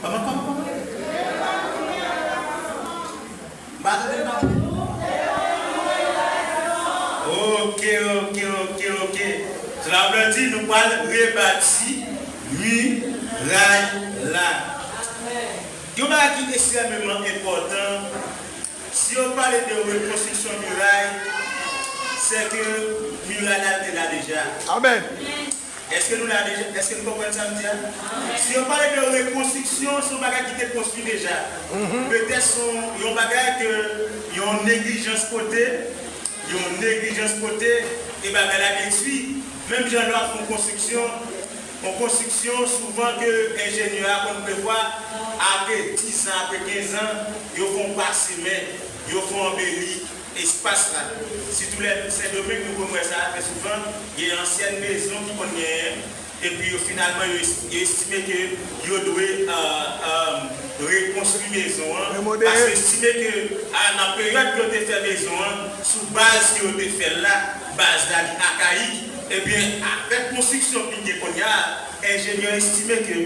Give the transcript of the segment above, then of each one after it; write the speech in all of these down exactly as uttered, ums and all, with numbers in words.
Kòman, kòman, kòman? M pa tande, non. Ok, ok, ok, ok. Sela vle di nou pral rebati miray la. Yon bagay ki ekstrèmeman enpòtan, si yo pale de rekonstriksyon miray, se ke miray la te la deja. Amèn. Èske nou la deja? Èske nou konprann sa m di a? Si yo pale de rekonstriksyon, se yon bagay ki te konstwi deja. Petèt se yon, yon bagay ke yon neglijans pote, yon neglijans pote, e bagay la detwi. Menm jan lè w ap fè yon konstriksyon, yon konstriksyon, souvan ke enjenyè a konn prevwa, apre dis an, apre kenz an, yo fè yon pa simen, yo fè yon anbeli espas la. Sitou lè Sendomeng, nou konn wè sa trè souvan, gen ansyen mezon ki konn genyen, epi yo finalman, yo es-, yo estime ke yo dwe, euh, euh, rekonstwi mezon an, paske yo estime ke, a, nan peryòd ke yo te fè mezon an, sou baz ke yo te fè l la, baz la li akayik, ebyen, avèk konstriksyon ki gen kounye a, enjenyè estime ke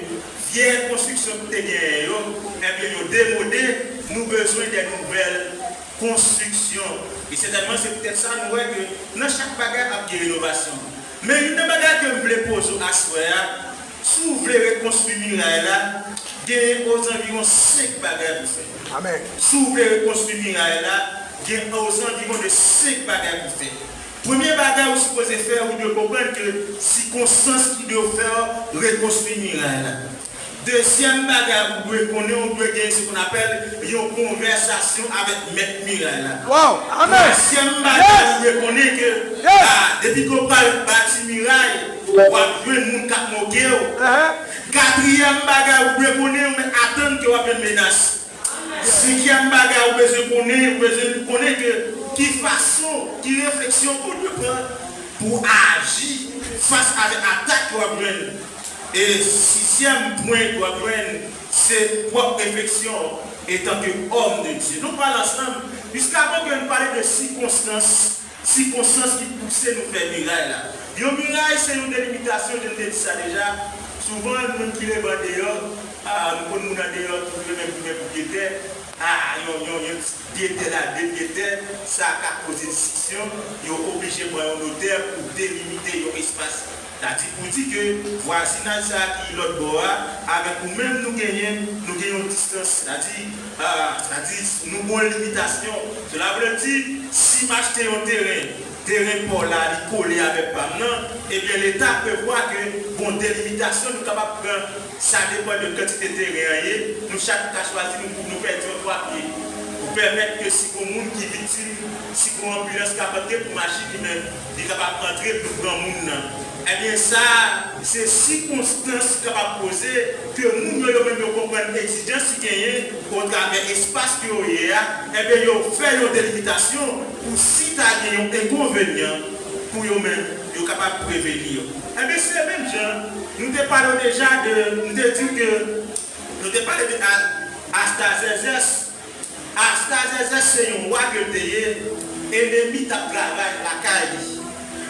vyè konstriksyon ki te genyen yo, ebyen, yo demode, nou bezwen de nouvèl konstriksyon. E sètènman, se poutèt sa nou wè ke nan chak bagay ap gen renovasyon. Men youn nan bagay ke m vle poze w aswè a, si w vle rekonstwi miray la, gen ozanviwon senk bagay pou fè. Amèn. Si w vle rekonstwi miray la, gen ozanviwon de senk bagay pou fè. Premye bagay ou sipoze fè, ou dwe konprann ke sikonstans ki dwe fè w rekonstwi miray la. Dezyèm bagay ou dwe konnen, ou dwe gen ce qu'on appelle yon konvèsasyon avèk mèt miray la. Wow, amèn. Twazyèm bagay ou dwe konnen ke, ah, depi ke w pral bati miray, w ap jwenn moun k ap moke w. Katriyèm bagay ou dwe konnen, ou mèt atann ke w ap jwenn menas. Senkyèm bagay ou bezwen konnen, ou bezwen konnen ke ki fason, ki refleksyon ou dwe pran pou w aji fas avèk atak ke w ap jwenn. E sizyèm pwen ke w ap jwenn, se pwòp refleksyon w etanke òm de Dye. Nou pral ansanm, jiskavan ke nou pale de sikonstans, sikonstans ki pouse nou fè miray la. Yon miray se yon delimitasyon, jan m te di sa deja. Souvan, moun ki leve andeyò, a, nou konn moun andeyò ki vle menm tounen pwopriyetè. A, yon, yon, yon ti pye tè la, de pye tè, sa ka koze diskisyon. Yo oblije pran yon notè pou delimite yon espas. Sa di pou di ke vwazinaj sa a ki lòt bò a, avèk ou menm nou genyen, nou gen yon distans. Sa di, a, sa di nou gen yon limitasyon. Sela vle di, si m achte yon teren, teren pa w la, li kole avèk pa m nan, ebyen, Leta prevwa ke gon delimitasyon nou kapab pran, sa depann de kantite teren an ye, nou chak nou ka chwazi, nou, nou fè di yon twa pye. Pou pèmèt ke si gon moun ki viktim, si gon anbilans k ap antre pou machin li menm, li kapab antre pou pran moun nan. Ebyen, sa a, se sikonstans ki kapab poze ke moun yo, yo menm yo konprann egzijans ki genyen otravè espas ke yo ye a, ebyen, yo fè yon delimitasyon pou si ta gen yon enkonvenyan pou yo menm, yo kapab preveni yo. Ebyen, se menm jan, nou te pale w deja de, nou te di w ke, nou te pale de A-, Astazèzès, Astazèzès se yon wa ke l te ye, enemi t ap travay lakay li.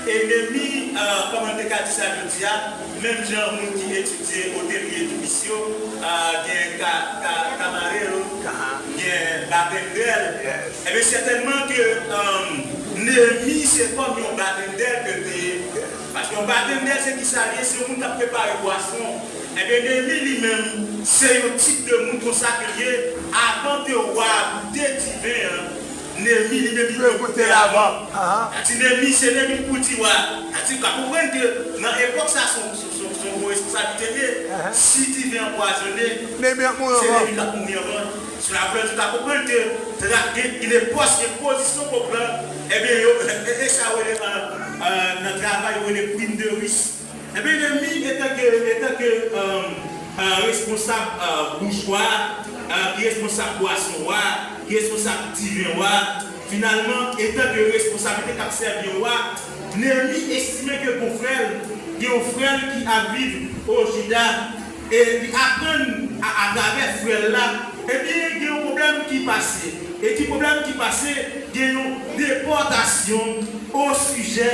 Enemi, eh, kòman n te ka di sa jodi a, menm jan moun ki etidye otelye touris yo, eh, gen ka, ka, kamarero, gen batendèl. Ebyen, sètènman ke, eh, Neyemi se kòm yon batendèl ke l te ye. Paske yon batendèl, se ki sa l ye? Se yon moun k ap prepare bwason. Ebyen, Neyemi li menm, se yon tip de moun konsa ke l ye. Avan ke wa a goute diven an, Neyemi li menm li dwe goute l avan. Sa di Neyemi, se Neyemi k pou di wa. Sa di, w ka konprann ke nan epòk sa, se yon, se yon, se yon, se yon gwo responsablite l ye. Si diven an pwazonnen, se Neyemi k ap mouri anvan. Sela vle di, w ka konprann ke tra-, gen, gen de pòs, gen pozisyon k ap pran, ebyen, yo, e, e, e sa yo rele, eh, eh, nan travay, yo rele prim de risk. Ebyen, Neyemi, etanke, etanke, eh, eh, responsab, eh, bouch wa, eh, ki responsab bwason wa, ki responsab diven wa, finalman, etanke responsablite k ap sèvi yon wa, Neyemi estime ke gon frè l, gen yon frè l ki ap viv o Jida, e li aprann a, atravè frè l la, ebyen, gen yon pwoblèm ki pase. E ki pwoblèm ki pase? Gen yon depòtasyon o sijè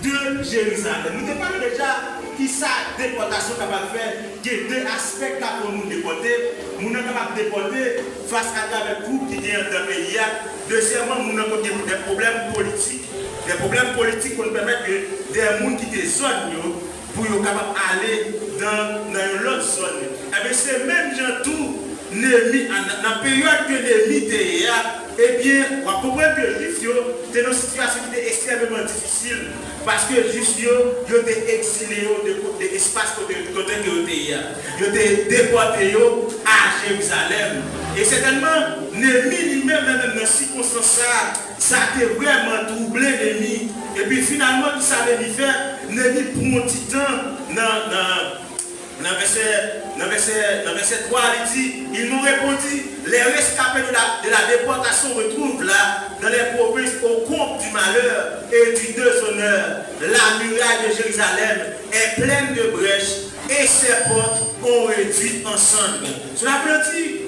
de Jerizalèm. Nou te pale deja ki sa depòtasyon kapab fè. Gen de aspè k ka fè yon moun depòte. Moun nan kapab depòte fas atravè twoup ki gen anndan peyi a. Dezyèmman, moun nan konn gen de pwoblèm politik. De pwoblèm politik konn pèmèt ke de moun kite zòn yo pou yo kapab ale nan, nan yon lòt zòn. Ebyen, se menm jan tou, Neyemi, nan, nan peryòd ke Neyemi te ye a, ebyen, w ap konprann ke Jwif yo te nan yon sitiyasyon ki te ekstrèmeman difisil, paske Jwif yo, yo te egzile yo de, de espas kote, kote ke yo te ye a. Yo te depòte yo a Jerizalèm. E sètènman, Neyemi li menm, nan, nan, nan sikonstans sa a, sa te vrèman twouble Neyemi. Epi finalman, ki sa Neyemi fè? Neyemi pran yon ti tan nan, nan, nan vèsè, nan vèsè, nan vèsè twa, li di, Ils m'ont répondu, les rescapés de la, de la déportation retrouvent là, dans les provinces au comble du malheur et du déshonneur, la muraille de Jérusalem est pleine de brèches et ses portes ont réduit en cendres. Cela veut dire,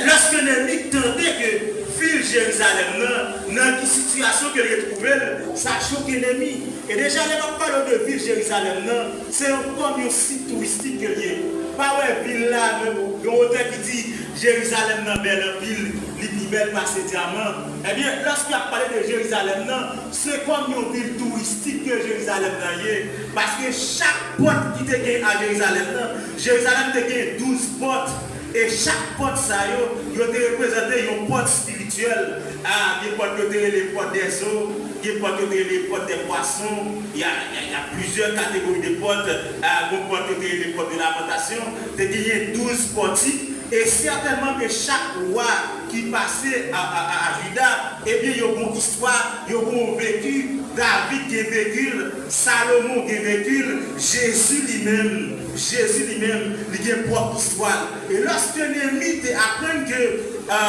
lòske Neyemi tande ke vil Jerizalèm nan, nan ki sitiyasyon ke l retwouve l, sa choke Neyemi. E deja, lè m ap pale w de vil Jerizalèm nan, se yon, kòm yon sit touristik ke l ye. Pa wè vil la, men yon otè ki di Jerizalèm nan bèl anpil, li pi bèl pase dyaman. Ebyen, lòske y ap pale de Jerizalèm nan, se kòm yon vil touristik ke Jerizalèm nan ye. Paske chak pòt ki te gen a Jerizalèm nan, Jerizalèm te gen douz pòt. E chak pòt sa yo, yo te reprezante yon pòt espirityèl. A, gen pòt yo te rele pòt dèzo, gen pòt yo te rele pòt dè pwason. Y a, y a, y a plizyè kategori de pòt. A, gen pòt yo te rele pòt de lamantasyon. Te genyen douz pòtik. E sètènman ke chak wa ki pase a, a, a, a Jida, ebyen, yo gon istwa, yo gon veki. David gen veki l, Salomon gen veki l, Jezi li menm, Jezi li menm, li gen pwòp istwa l. E lòske Neyemi te aprann ke, a,